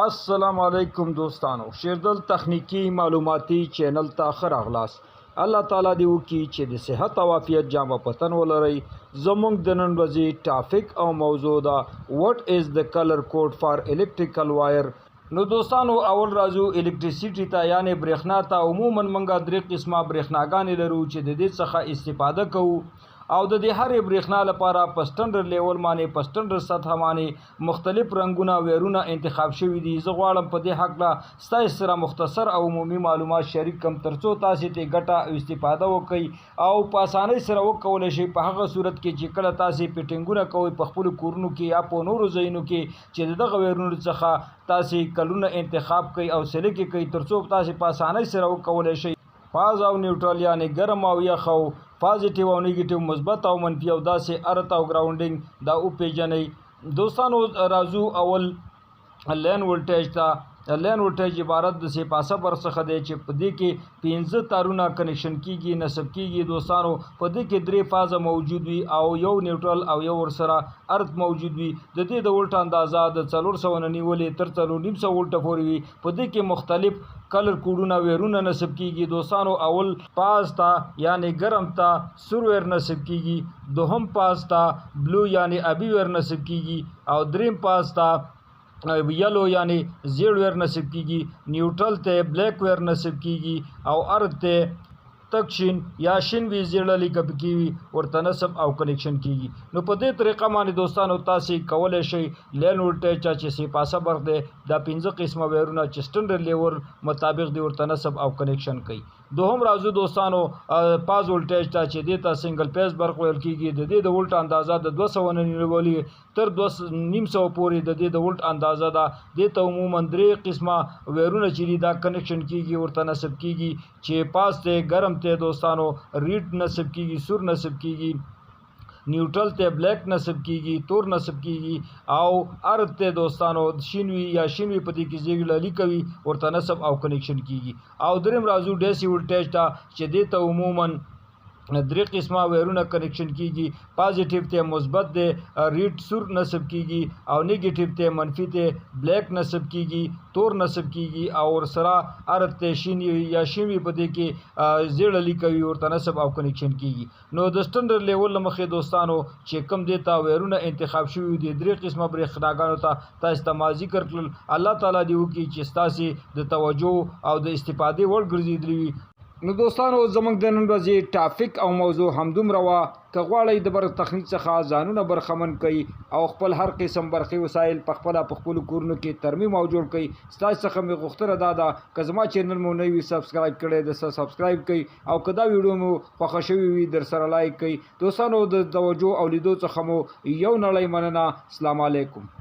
السلام علیکم دوستانو، شیردل تخنیکی معلوماتي چینل ته ښه راغلاست. الله تعالی دې وکړي چې د صحت او عافیت جامه په تن ولرئ. زموږ د نن ورځې ټاپک او موضوع ده What is the color code for electrical wire؟ نو دوستانو، اول راځو الکتریسیټي ته، یعنی برېښنا ته. عموما موږ درې قسمه برېښناګانې لرو چې د دې څخه استفاده کوو او د دې هرې برېښنا لپاره په سټنډرډ لیول باندې، په سټنډرډ سطح باندې مختلف رنګونه، ویرونه انتخاب شوي دي. زه غواړم په دې هکله ستاسو سره مختصر او عمومي معلومات شریک کړم، ترڅو تاسو ته ګټه او استفاده وکړئ او په اسانۍ سره وکولی شئ، په هغه صورت کې چې کله تاسو فټینګونه کوئ په خپلو کورونو کې یا په نورو ځایونو کې، چې د دغه ویرونو څخه تاسو کلرونه انتخاب کړئ او سلیکټ کړئ، ترڅو تاسو په اسانۍ سره وکولی شئ فاز او نیوټرل، یعنی ګرم او یخ، او پازیټیو او نیگیټیو، مثبت او منفي، او داسې ارت او ګراونډینګ دا وپیژنئ. دوستانو، راځو اول لین ولټیج ته. لین ولټیج عبارت د سه پاسه برق څخه دی چې په دې کې 5 تارونه کنکشن کیږي، نصب کیږي. دوستانو، په دې کې درې فازه موجود وي او یو نیوټرل او یو ورسره ارت موجود وي. د دې د ولټ اندازه د 400 نه نیولې تر 450 ولټ پورې وي. په دې کې مختلف کلر کوډونه، ویرونه نصب کیږي. دوستانو، اول فاز ته، یعنی ګرم ته سور ویر نصب کیږي، دوهم فاز ته blue یعنی ابي ویر نصب کیږي او دریم فاز ته یلو یعنی زیړ ویر نصب کیږي، نیوټرل ته بلیک ویر نصب کیږي او ارت ته تک شین یا شین وی، زیړه لیکه پکې وي، ورته نصب او کنکشن کیږي. نو په دې طریقه باندې دوستانو تاسو کولی شئ لین ولټیج چې سه پاسه برق دی، دا 5 قسمه ویرونه چې سټنډرډ لیول مطابق دی، ورته نصب او کنکشن کوي. دوهم راځو دوستانو فاز ولټیج ته چې دې ته سنگل فیز برق ویل کیږي. د دې د ولټ اندازه د 200 نه نیولې تر 250 پورې د دې د ولټ اندازه ده. دې ته عموما درې قسمه ویرونه چې دي دا کنکشن کیږي، ورته نصب کیږي، چې فاز ته، ګرم ته دوستانو ریډ نصب کیږي، سور نصب کیږي، نیوټرل ته بلیک نصب کیږي، تور نصب کیږي او ارت ته دوستانو شین وي یا شین وي، په دې کې زیږ للی کوي، ورته نصب او کنکشن کیږي. او دریم راځو ډیسي ولټیج ته چې دې ته عموما درې قسمه ویرونه کنکشن کیږي. پازیټیو ته، مثبت دی، ریډ، سور نصب کیږي او نیگیټیو ته، منفي ته بلیک نصب کیږي، تور نصب کیږي او ورسره ارت ته شین یا شین وي، په دې کې زیړه لیکوي، ورته نصب او کنکشن کیږي. نو د سټنډرډ لیول له مخې دوستانو چې کوم دې ته ویرونه انتخاب شوي دي، درې قسمه برېښناګانو ته تاسو ته ما ذکر کړل. الله تعالی دې وکړي چې ستاسې د توجه او د استفادې وړ ګرځېدلي وي. نو دوستانو، زموږ د نن ورځې ټاپک او موضوع همدومره وه. که غواړئ د برق تخنیک څخه ځانونه برخمن کړئ او خپل هر قسم برقي وسایل په خپله په خپلو کورونو کې ترمیم او جوړ کړئ، ستاسو څخه مې غوښتنه دا ده، که زما چینل مو نه وي سبسکرایب کړی، د سبسکرایب کړئ او که دا ویډیو مو خوښه شوې وي، در سره لایک کړئ. دوستانو، د توجه او لیدو څخه مو یو نړۍ مننه. السلام علیکم.